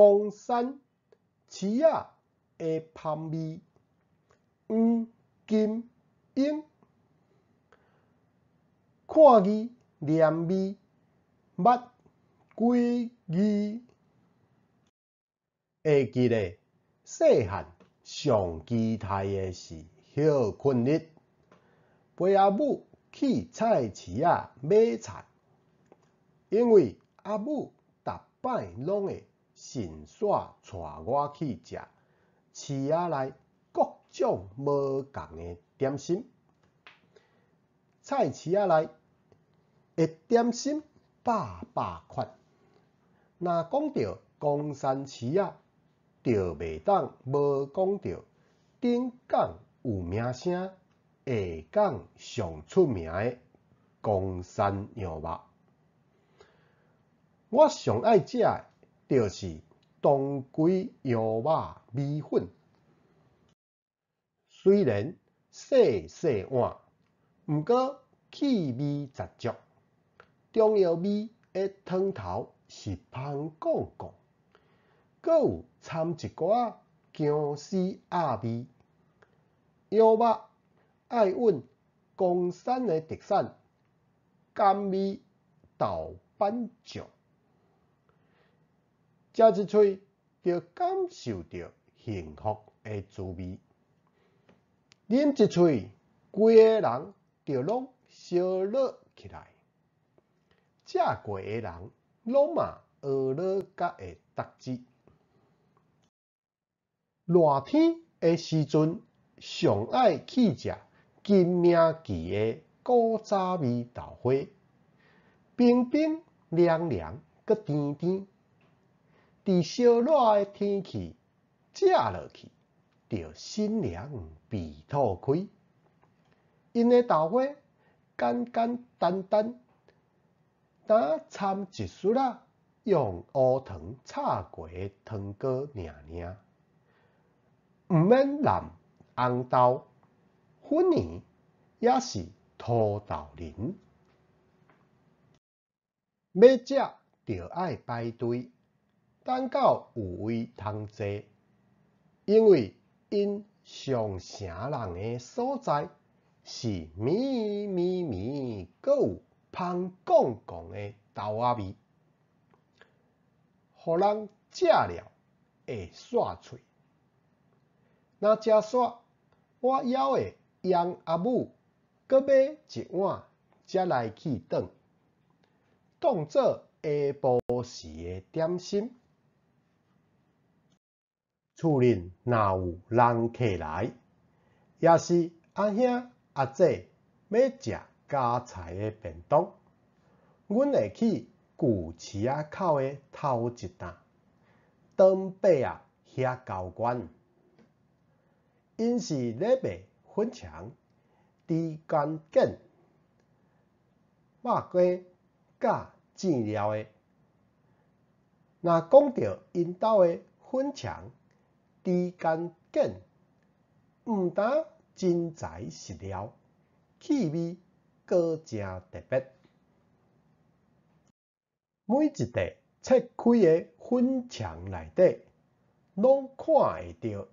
岡山市仔的芳味，黃金英，看字念味，捌幾字。會記得細漢上期待的是歇睏日，陪阿母去菜市仔買菜，因為阿母逐擺攏會順紲帶我去食市仔內各種無仝的點心。菜市仔內的點心百百款，若講著岡山市仔，就袂當無講著頂港有名聲、下港上出名的岡山羊肉。我上愛食的就是當歸羊肉米粉，雖然細細碗，毋過氣味十足，中藥味的湯頭是芳絳絳，閣有摻一寡薑絲鴨味。羊肉愛阮岡山的特產甘味豆瓣醬，食一喙就感受著幸福的滋味。啉一喙，規个人就攏燒熱起來。食過的人攏嘛學樂甲會觸舌。熱天的時陣，上愛去食金明記的古早味豆花，冰冰涼涼，閣甜甜。佇燒熱的天氣，食落去就心涼鼻吐開。𪜶的豆花簡簡單單，焦摻一絲仔用烏糖炒過的糖果爾爾，毋免淋紅豆、粉圓，抑是土豆仁。欲食就愛排隊，等到有位通坐，因為𪜶上城人的所在是綿綿綿，閣有芳絳絳的豆仔味，予人食了會煞喙。若食煞，我猶會央阿母閣買一碗，才來去轉，當做下晡時的點心。厝裡若有人客來，抑是阿兄阿姐欲食加菜的便當，阮會去舊市仔口的頭一擔，長伯仔遐交關。𪜶是咧賣粉腸、豬肝卷、肉羹佮醬料的。若講著𪜶兜的粉腸、豬肝卷，毋但真材實料，氣味閣誠特別。每一塊切開的粉腸內底，攏看會著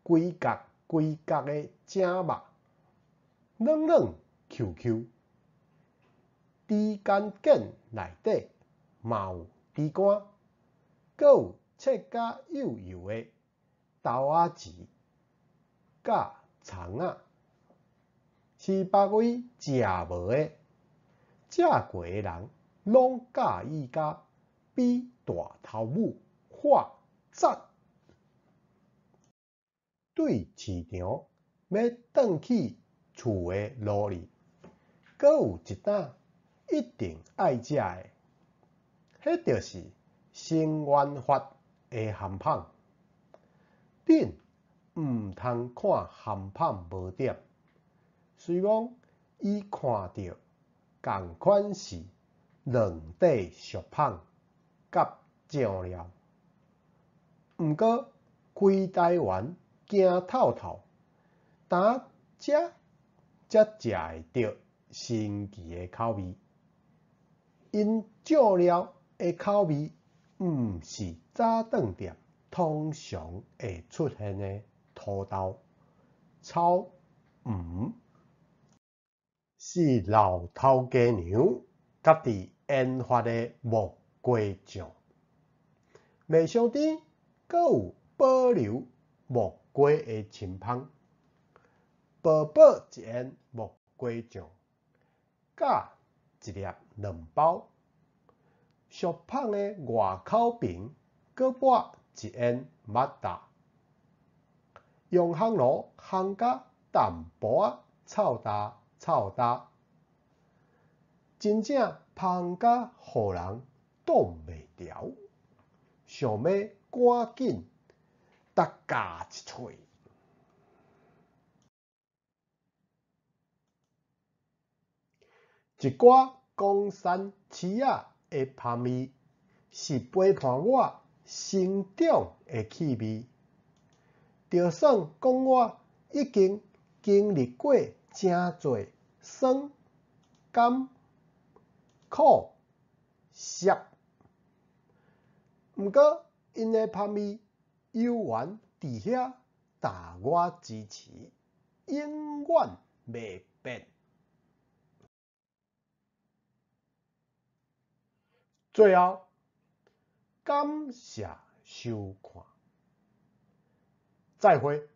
規角規角的正肉，軟軟 Q Q。豬肝卷內底嘛有豬肝，閣有切甲幼幼的豆仔臍佮蔥仔，是別位食無的。食過的人攏佮意甲比大頭母喊讚。對市場欲轉去厝的路裡，閣有一擔一定愛食的，彼就是新元發的鹹麭。恁毋通看鹹麭無點，雖罔伊看著仝款是兩塊熟麭佮醬料，毋過規台灣行透透，焦遮才食會著神奇的口味。𪜶醬料的口味，毋是早頓店通常會出現的土豆、草黃，是老頭家娘家己研發的木瓜醬，袂傷甜，閣有保留木瓜的清芳。薄薄一掩木瓜醬，佮一粒卵包，俗麭的外口爿閣抹一掩肉燥，用烘爐烘甲淡薄仔臭焦臭焦，真正芳甲予人擋袂牢，想欲趕緊逐咬一喙。一寡岡山市仔的芳味，是陪伴我成長的氣味。就算講我已經經歷過誠濟酸、甘、苦、澀，毋過𪜶的芳味猶原佇遐踏我支持，永遠袂變。最後，感謝收看，再會。